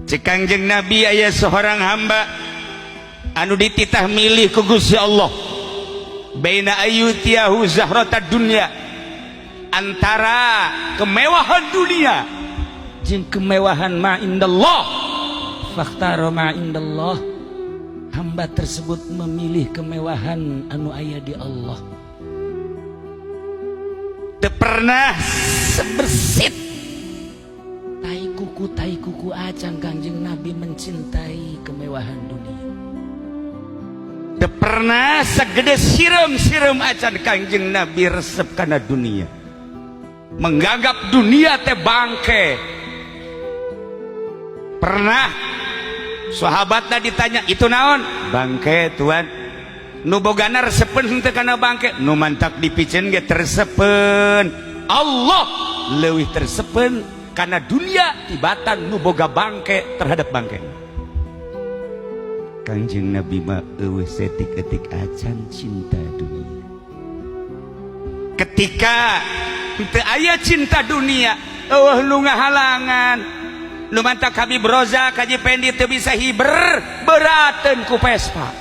Cek Kangjeng Nabi, aya seorang hamba anu dititah milih ku Gusti Allah baina ayyu'thiyahu zahratad dunya, antara kemewahan dunia jeung kemewahan ma indallah, fakhtara ma indallah. Hamba tersebut memilih kemewahan anu aya di Allah. Teu pernah sebersit tai kuku acan Kangjeng Nabi mencintai kemewahan dunia. Teu pernah segede sireum-sireum acan Kangjeng Nabi resep kana dunia, menganggap dunia teh bangke. Pernah sahabatna ditanya, "Itu naon?" "Bangke, tuan." "Nu bogana resepeun teu kana bangke?" "Nu mantak dipiceun ge teu resepeun." Allah leuwih teu resepeun kana dunia tibatan nu boga bangke terhadap bangke. Kangjeng Nabi mah euweuh saetik-etik acan cinta dunia. Ketika teu aya cinta dunia, euweuh nu ngahalangan. Nu mantak Habib Roza, Kaji Pendi teu bisa hiber, berateun ku Vespa,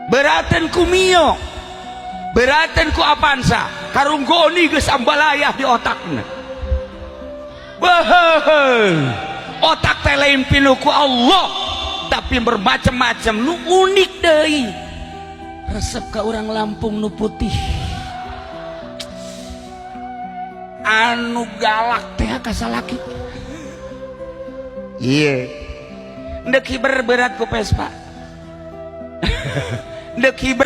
berateun ku Mio, berateun ku Avanza. Karung goni geus ambalayah di otakna. Wah, otak teh lain pinuh ku Allah, tapi bermacam-macam. Nu unik deui, resep ka orang Lampung nu putih anu galak teh ka salaki. Iya, ndek hiber berat ku Vespa, ndek hiber.